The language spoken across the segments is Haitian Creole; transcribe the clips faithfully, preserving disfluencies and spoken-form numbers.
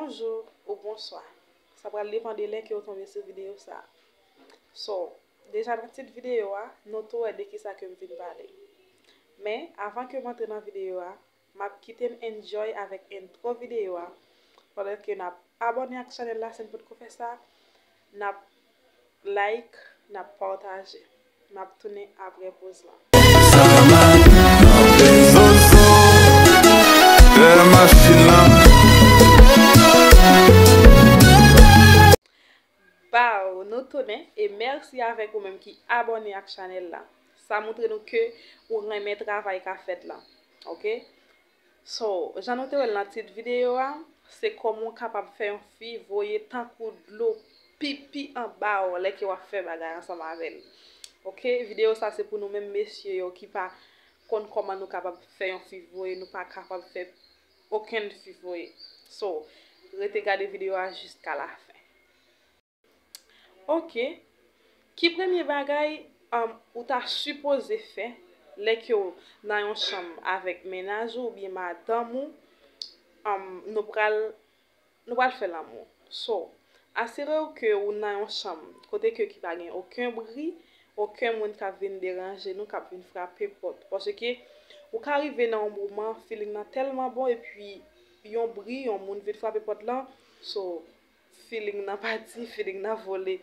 Bonjou ou bonswa. Sa pral depann de lè ke w tonbe sou videyo sa. So, deja nan tit videyo a, nou tou wè de kisa ke m vin pale. Men, avan ke m antre nan videyo a, m ap kite n enjoy avèk entwo videyo a, pandan ke n ap abòne ak chanèl la si n potko fè sa, n ap like, n ap pataje. M ap tounen apre poz lan. Sa mal, anpil zozo, dèyè machin lan. Baw, nou tounen, e mèsi avèk ou menm ki abòne ak chanèl la. Sa montre nou ke ou renmen travay k ap fèt la. Oke? So, jan nou te wè l nan tit videyo a, se kòman w kapab fè yon fi voye tankou dlo pipi anba w lè ke w ap fè bagay ansanm avè l. Oke, videyo sa se pou nou menm mesye yo ki pa konn kòman nou kapab fè yon fi voye, nou pa kapab fè okenn fi voye. So, rete gade videyo a jiska lafen. Oke. Ki premye bagay, um, ou ta sipoze fè lè ke w nan yon chanm avèk mennaj ou oubyen madanm ou, um, nou pral, nou pral fè lanmou? So, asire w ke ou nan yon chanm kote ke ki pa gen okenn bri, okenn moun k ap vin deranje nou, k ap vin frape pòt. Paske ou ka rive nan yon moman, feeling nan tèlman bon, epi yon bri, yon moun vin frape pòt lan, so, feeling nan pati, feeling nan vole.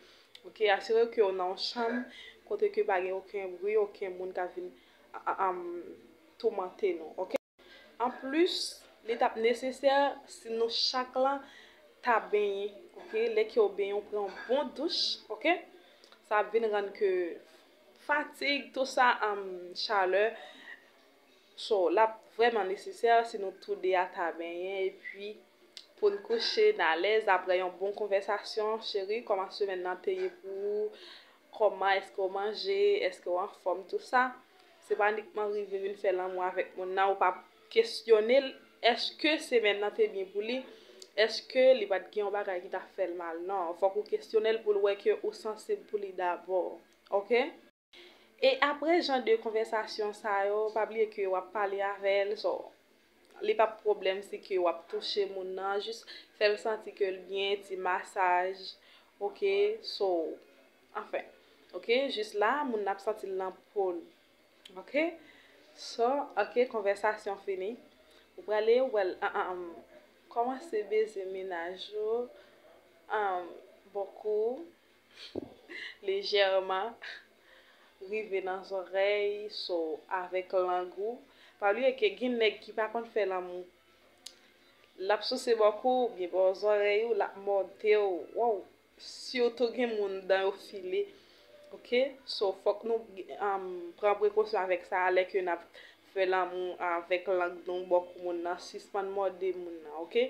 Oke, asire w ke w nan yon chanm kote ke pa gen okenn bri, okenn moun ka vin a- a- am, toumante nou. Oke? Anplis, li t ap nesesè si nou chak lan ta benyen. Oke? Lè ke w benyen, w pran yon bon douch. Oke? Sa ap vin rann ke fatig, tou sa, am, chalè, So, l ap vrèman nesesè si nou tou de a ta benyen, epi pou n kouche, n alèz apre yon bon konvèsasyon, cheri, kòman semèn nan te ye pou ou? Kòman, èske w manje? Èske w anfòm? Tou sa. Se pa nikman rive vin fè lanmou avèk moun nan, ou pa kesyone l, èske semèn nan te byen pou li? Èske li pa t gen yon bagay ki ta fè l mal? Non, fòk ou kesyone l pou l wè ke ou sansib pou li dabò. Oke? E apre jan de konvèsasyon sa yo, pa bliye ke w ap pale avè l, so, li p ap pwoblèm si ke w ap touche moun nan, jis fè l santi ke l byen, ti masaj, oke, so, anfen, oke, jis la, moun nan ap santi l nan po l, oke, so, oke, konvèsasyon fini, ou prale, ou pral, an, an, an, kòmanse beze mennaj ou, an, bò kou, lejèman, rive nan zòrèy, so, avèk lang ou. Pa bliye ke gen nèg ki pa konn fè lanmou. L ap souse bò kou, oubyen bò zòrèy ou, l ap mòde w. Waw! Sitou gen moun dan yo file. Oke? So, fòk nou, um, pran prekosyon avèk sa a lè ke n ap fè lanmou avèk lang nou bò kou moun nan, sispann mòde moun nan, oke?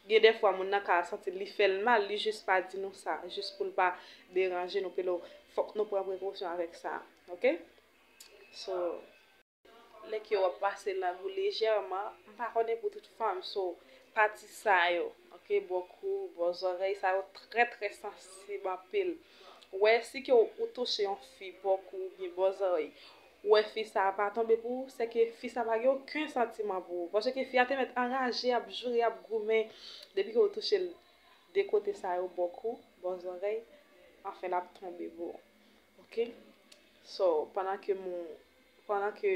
Gen dèfwa moun nan ka santi li fè l mal, li jis pa di nou sa, jis pou l pa deranje nou, pelo, fòk nou pran prekosyon avèk sa, oke? So, lè ke w ap pase lang ou lejèman, m pa konnen pou tout fanm, so, pati sa yo, oke, bò kou, bò zòrèy, sa yo trè, trè sansib anpil. Wè, si ke w, ou touche yon fi bò kou oubyen bò zòrèy, ou wè fi sa a pa tonbe pou ou, se ke fi sa a pa gen okenn santiman pou ou. Paske fi a te mèt anraje, ap joure, ap goumen, depi ke w touche l de kote sa yo, bò kou, bò zòrèy, anfen, l ap tonbe pou ou. Oke? So, pandan ke moun, pandan ke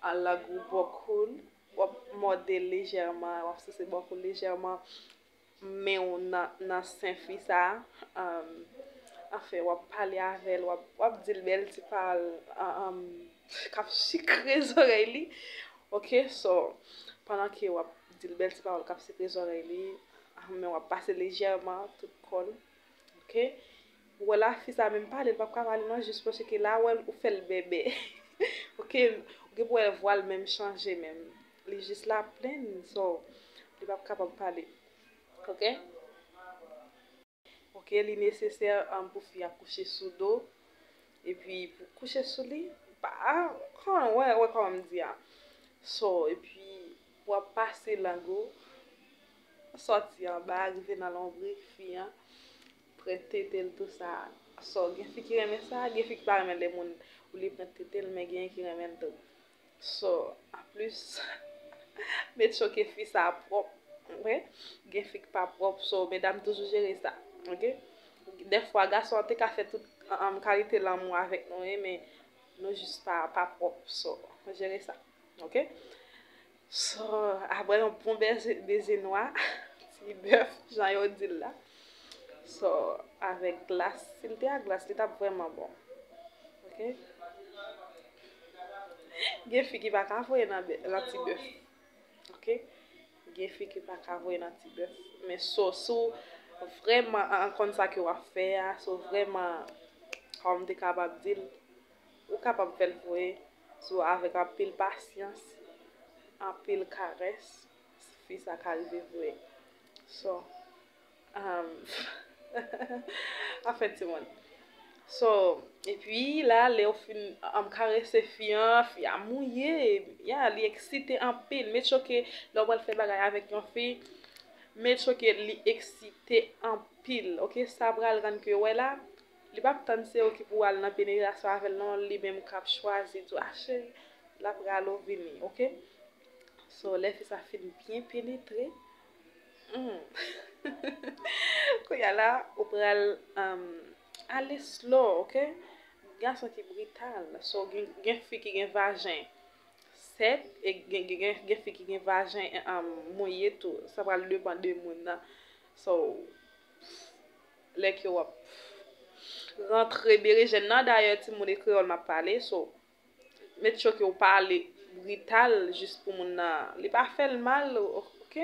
a lang ou bò kou l, w ap mòde l lejèman, w ap souse bò kou l lejèman, men w nan, nan sen fi sa a, um, anfen, w ap pale avè l, w ap, w ap di l bèl ti pawòl, um, k ap sikre zòrèy li. Oke, so, pandan ke w ap di l bèl ti pawòl k ap sikre zòrèy li, men w ap pase lejèman tout kò l. Oke? Ou wè la, fi sa menm pale, l p ap ka pale non, jis paske la, ou wè l, ou fè l bèbè. Oke? Ou gen pou wè vwa l menm chanje menm. Li jis la plenn, so, li p ap kapab pale. Oke? Oke, li nesesè, um, pou fi a kouche sou do. Epi, pou kouche sou li, pa, kòman, wè, wè kòman m di a. So, epi, w ap pase lang ou, sòti anba, rive nan lonbrik fi an, pran tete l, tou sa. So, gen fi ki renmen sa, gen fi ki pa renmen lè moun ou li pran tete l, men gen ki renmen l tou. So, anplis, make sure ke fi sa a pwòp. Gen fi ki pa pwòp, so medam toujou jere sa, ok? Dèfwa gason an te ka fè tout um, kalite lanmou avèk nou, wi, men nou jis pa, pa pwòp, so jere sa, ok? So, apre yon bon beze, beze nwa, ti bèf, jan yo di l la. So, avèk glas, si l te ak glas, li t ap vrèman bon. Ok? Gen fi ki pa ka voye nan, nan ti bèf. Ok? Gen fi ki pa ka voye nan ti bèf. Men so, si w vrèman an konn sa ke w ap fè a, si w vrèman, kòm m te kapab di l, ou kapab fè l voye sou avèk anpil pasyans, anpil karès, fi sa ka rive voye. So, um, anfen, timoun. So, epi la, lè w fin um, karese fi an, fi a mouye, ya, li eksite anpil. Make sure ke lè w pral fè bagay avèk yon fi, make sure ke li eksite anpil, ok? Sa pral rann ke, wè la, li p ap tann se ou ki pou al nan penetrasyon avè l non, li menm k ap chwazi, di w, a cheri, la pral ou vini, ok? So, lè fi sa fin byen penetre, hmm. Kounye a la, ou pral um, ale slow, ok? Gason ki brital, so gen, gen fi ki gen vajen sèk, e gen, gen, gen, gen fi ki gen vajen um, mouye tou. Sa pral depann de moun nan. So, lè ke w ap rantre berejèn nan, dayè, timoun, e kreyòl m ap pale, so, make sure ke w pa ale brital jis pou moun nan. Li pa fè l mal, ok?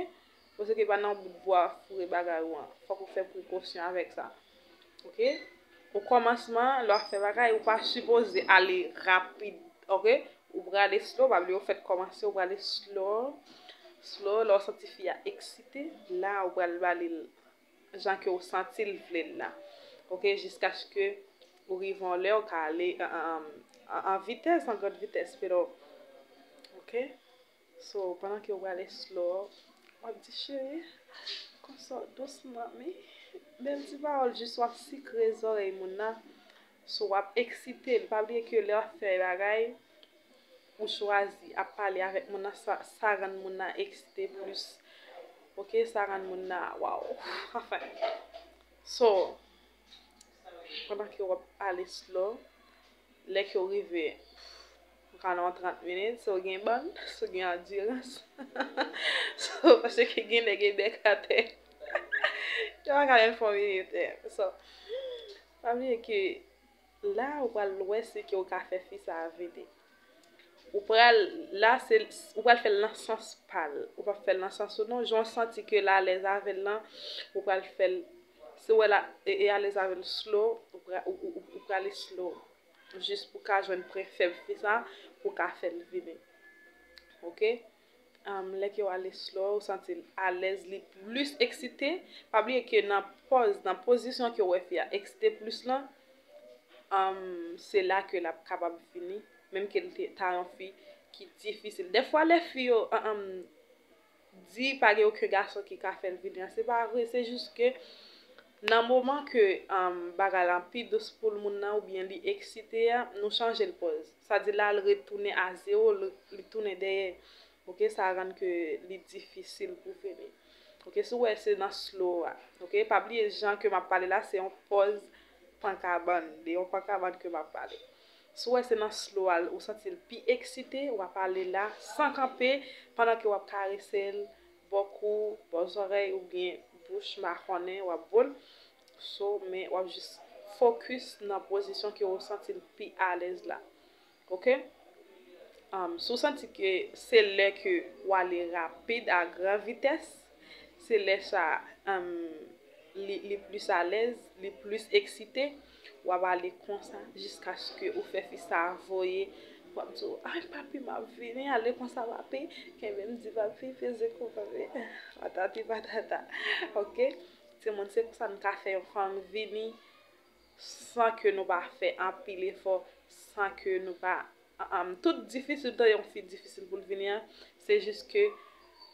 Paske pa nan bout bwa foure bagay ou an. Fòk ou fè prekosyon avèk sa. Ok? O kòmansman, lè w ap fè bagay, ou pa sipoze ale rapid. Ok? Ou prale slow, pa bliye w fèk kòmanse, ou prale slow. Slow, lè w santi fi a eksite, la ou pral ba li l jan ke w santi l vle l la. Ok? Jiskaske ou rive yon lè, ou ka ale an, an, an, an vitès, an grande vitès, pero, ok? So, pandan ke w prale slow, w ap di, cheri, konsa w dous, manmi. Bèl ti pawòl, jis w ap sikre zòrèy moun nan. So, w ap eksite l. Pa bliye ke lè w ap fè bagay, ou chwazi ap pale avèk moun nan, sa, sa rann moun nan eksite plis. Ok, sa rann moun nan, waw. Anfen. So, pandan ke w ap ale slow, lè ke w rive, ou ka nan yon trant minit, si w gen bann, si w gen andirans. So, paske gen nèg e bèk atè. Yo pa ka menm fè yon minit, eh. So, pa bliye ke la, ou pral wè si ke ou ka fè fi sa a vini. Ou pral, la, se, ou pral fè l nan sans pa l. Ou p ap fè l nan sans ou non. Jan w santi ke l alèz avè l lan, ou pral fè l. Si w wè la, e, e alèz avè l slow, ou pra-, ou, ou, ou, ou prale slow. Jis pou ka jwenn pwen fèb fi sa, pou ka fè l vini. Ok? Um, lè ke w ale slow, ou santi l alèz, li plis eksite. Pa bliye ke nan pòz, nan pozisyon ke w wè fi a eksite plis lan, um, se la ke l ap kapab vini. Menm ke l te, ta yon fi ki difisil. Dèfwa lè fi yo, um, um, di pa gen okenn gason ki ka fè l vini an, se pa vre, se jis ke nan moman ke um, bagay lan pi dous pou l moun nan oubyen li eksite a, nou chanje l pòz. Sa di la, l retounen a zewo, li, li tounen dèyè. Ok, sa rann ke li difisil pou vini. Ok, si w wè se nan slow a. Ok, pa bliye jan ke m ap pale la, se yon pòz pankabann, de yon pankabann ke m ap pale. Si w wè se nan slow a, ou santi l pi eksite, w ap ale la san kanpe, pandan ke w ap karese l, bò kou, bò zòrèy oubyen bouch, makonnen, w ap bo l. So, men w ap jis fokis nan pozisyon ke w santi l pi alèz la. Ok? Um, si w santi ke se lè ke w ale rapid a gran vitès, se lè sa, um, li, li plis alèz, li plis eksite, w ap ale konsa jiskaske ou fè fi sa a voye. W ap di w, ay papi, m ap vini, ale konsa papi, kenbe m di papi, peze kou papi, patati patata. Ok? Timoun, se konsa n ka fè yon fanm vini san ke nou pa fè anpil efò, san ke nou pa, um, tout difisil, tan yon fi difisil pou l vini an, se jis ke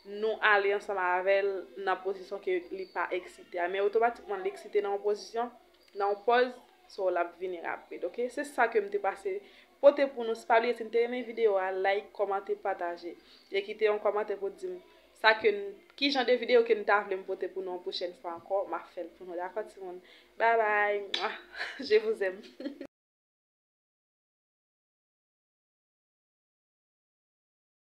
nou ale ansanm avè l nan pozisyon ke li pa eksite a. Men otomatikman, li eksite nan yon pozisyon, nan yon pòz, so l ap vini rapid, ok? Se sa ke m te pase pote pou nou. Si pa bliye, si n te renmen videyo a, like, kòmante, pataje. E kite yon kòmantè pou di m sa ke n, ki jan de videyo ke n ta vle m pote pou nou yon pwochèn fwa ankò, m ap fè l pou nou, dakò, timoun? Bye bye. Je vous aime.